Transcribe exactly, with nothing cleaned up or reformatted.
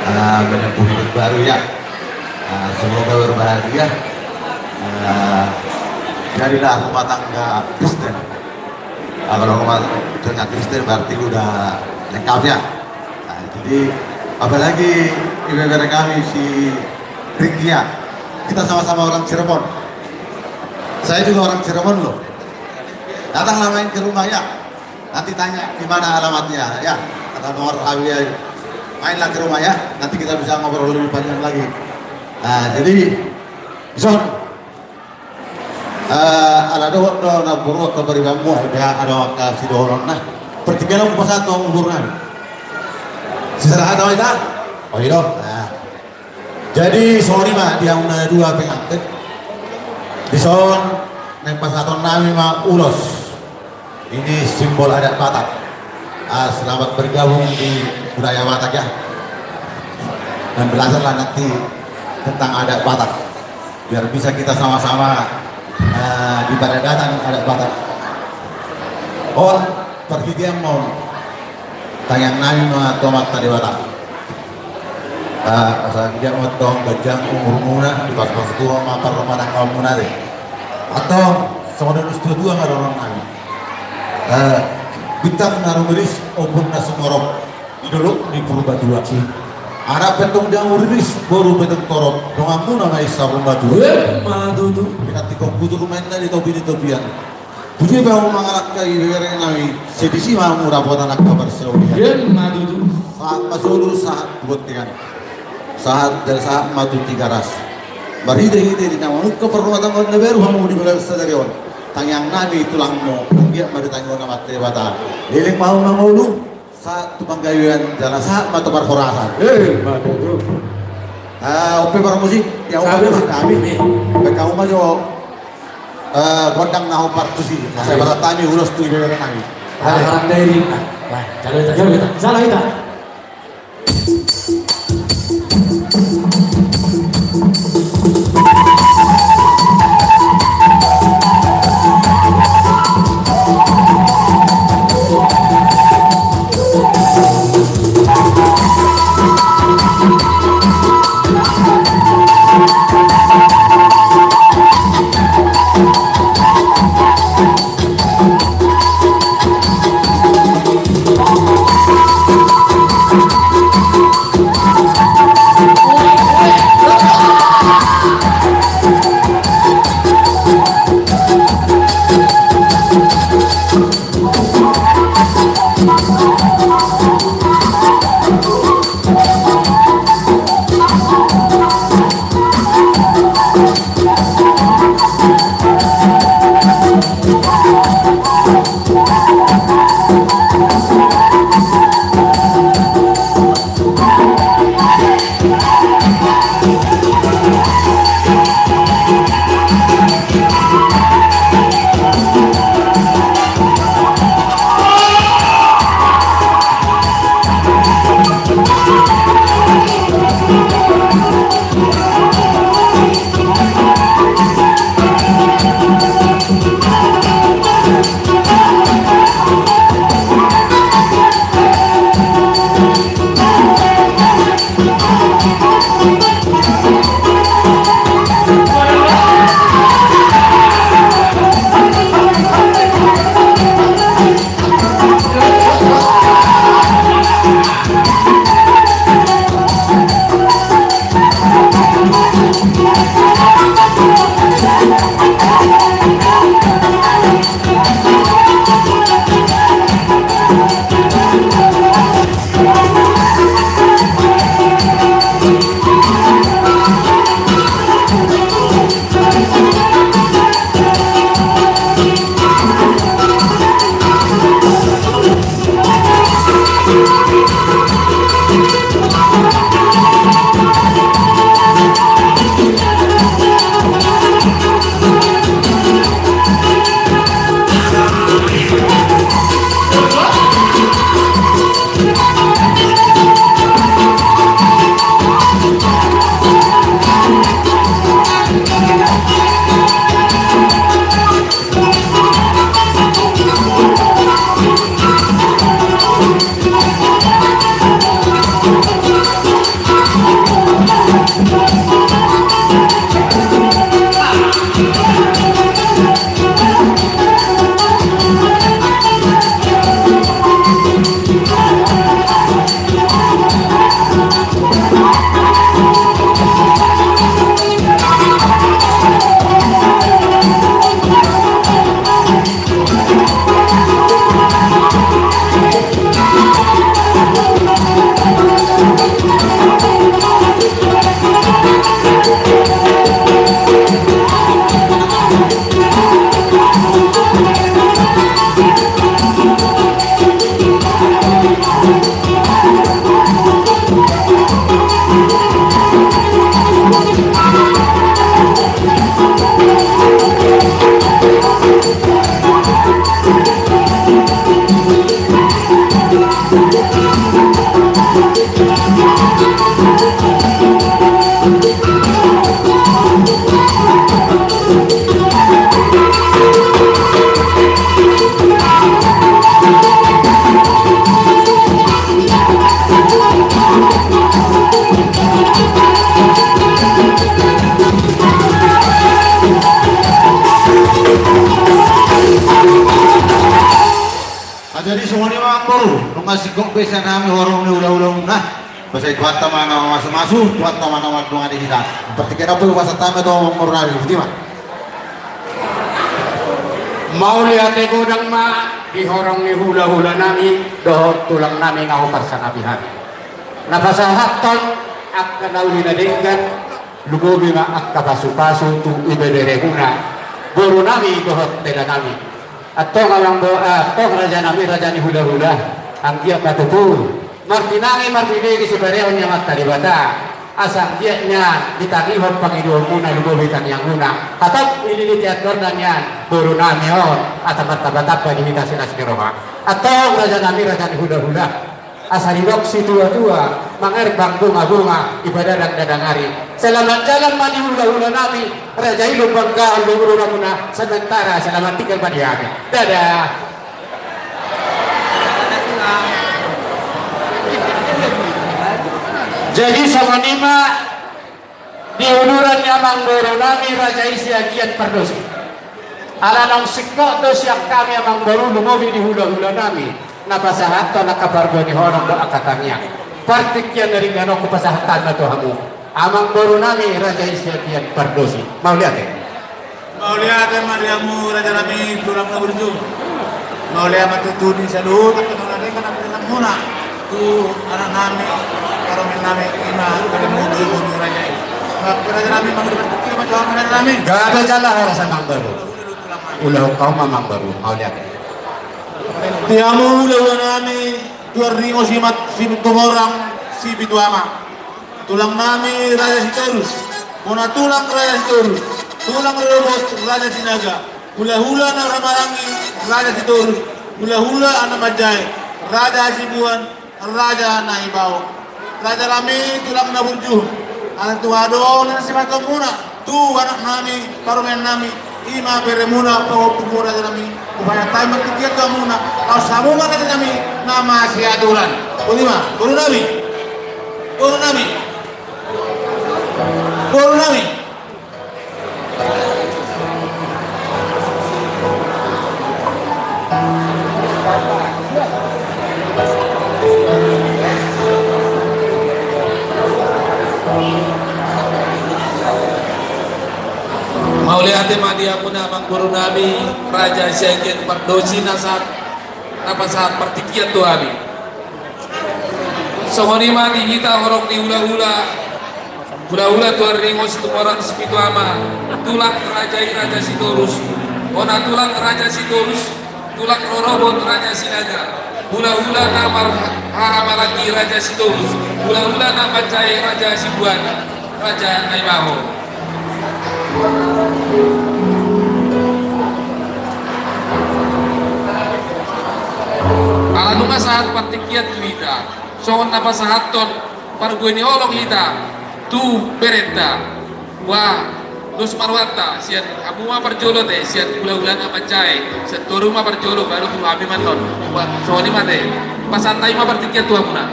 Ah, menempuh hidup baru ya. Ah, semoga berbahagia. Ah, jadilah rumah tangga Kristen. Ah, kalau rumah tangga Kristen berarti udah lengkap ya. Nah, jadi apalagi ibebere kami si Ricky ya. Kita sama-sama orang Cirebon. Saya juga orang Cirebon loh. Datanglah main ke rumah ya. Nanti tanya di mana alamatnya ya. Ada nomor H W ya. Mainlah ke rumah ya. Nanti kita bisa ngobrol lebih panjang lagi. Nah, jadi John, eh, ala dohot do na buruk ke beribamu, ada ada kasih dohononna. Pertiga lo pasahat tu umur nami. Sisara ada kita? Oh iya. Nah. Jadi songon i ma di hamu na dua pengantin. Dison naeng pasahaton nami ma ulos. Ini simbol adat Batak. Ah, selamat bergabung di budaya Batak ya. Dan belajarlah nanti tentang adat Batak. Biar bisa kita sama-sama, eh, di paradaton adat Batak. On, parhitean ma on. Tangiang nami ma tu Amanta Debata. Ah, asa anggiat ma tong ganjang umurmuna, dipasupasu Tuhan ma parrumah tanggamuna dei. Antong songon ulos tuatua ma dohonon nami. Eh, bintang na rumiris, ombun na sumorop di dolok ni Purbatua. Anak pe tong dang riris, boru pe tong torop, donganmuna ma i saur matua. Emma tutu. Pinantikhon gutur ma inna di topi ni topian. Boi pe hamu mangalangka ibebere nami, sai disi ma hamu dapotan angka parsaulian. Emma tutu. Sahat ma solu, sahat tu bontean. Sahat jala sahat ma tu Tigaras. Marhitehite di na mamungka parrumatanggaon na baru hamu di bagasan sadari on. Tangiang nami tulangmu, anggiat ma ditangihon Amanta Debata. Leleng ma hamu mangolu. Sahat tu panggabean jala sahat ma tu parhorasan. Emma tutu. Ah, on pe parmusik, ya, on pe parmusik nami. Baen hamu ma jo, eh, gondang na hombar tusi. Asa pasahat hami ulos tu ibebere nami. Ale. Jalo hita, jalo hita, jalo hita. Masingkop be sian hami horong ni hulahulamuna. Basa i Tuhanta ma na mamasumasu, Tuhanta ma na mandongani hita. Partingkian on pe hupasahat hami tu amangboru nami, botima. Mauliate godang ma di horong ni hulahula nami dohot tulang nami na huparsangapi hami. Na pasahathon angka na uli na denggan, lumobi ma angka pasupasu tu ibeberemuna, boru nami dohot deda nami. Antong amang bo-, antong raja nami, raja ni hulahula, anggiat ma tutu martinangi marbinege sipareon ni Amanta Debata, asa anggiat nian ditangihon pangidoanmuna, lumobi tangiangmuna. Hatop i di tiandorna nian boru nami on, asa martambatamba di hita silas ni roha. Antong raja nami, raja ni hulahula, asa didok situatua, mangerbang bungabunga, i padadang dadang ari. Selamat jalan ma di hulahula nami, raja i lumbang gaol do boru namuna, sementara selamat tinggal ma di hami. Dadah. Jadi songon i ma di uduran ni amangboru nami raja i Siagian Pardosi. Ala naung singkop do sian hami amangboru, lumobi di hulahula nami, na pasahathon angka parbue ni horong dohot angka tangiang. Partingkian na denggan on hupasahat hami ma tu hamu, amangboru nami raja i Siagian Pardosi. Mauliate. Mauliate ma di hamu raja nami, tulang na burju. Mauliate ma tutu di saluhut angka na denggan na pinangido muna tu anak nami, parumaen nami, ima beremuna tu raja i. Raja nami, mangido ma tu hamu raja nami. Gabe jala horas amangboru. Ulahon hamu ma amangboru. Mauliate. Di hamu hulahula nami, Tuan Ringo Simat, Situmorang, Sipitu Ama. Tulang nami Raja Sitorus, bona tulang Raja Sitorus, tulang rorobot Raja Sinaga, hulahula na marhahamaranggi Raja Sitorus, hulahula anak manjae Raja Hasibuan, Raja Naibaho. Raja nami, tulang na burju, ala tu adong na sipasahaton muna tu anak nami, parumaen nami, ima beremuna, pahompu muna raja nami, hupasahat hami ma tingki tu hamuna, laos hamu ma raja nami na masiaturan. Botima, boru nami. Boru nami. Boru nami. Mauliate ma di hamuna amangboru nami, Raja Siagian Pardosi, na sahat, na pasahat partingkian tu hami. Songon i ma di hita horong ni hulahula, hulahula Tuan Ringo Situmorang Sipitu Ama, tulang raja i Raja Sitorus, bona tulang Raja Sitorus, tulang rorobot Raja Sinaga, hulahula na marhahamaranggi Raja Sitorus, hulahula na manjae Raja Hasibuan, Raja Naibaho. Ala nunga sahat partingkian tu hita, songon na pasahathon parbue ni holong hita tu berenta. Wah, dos ma rohanta, sian hamu ma parjolo te, sian hulahula na manjae, sian toru ma parjolo, baru tu hami ma annon. Wah, songon i ma te. Pasahat hami ma partingkian tu hamuna.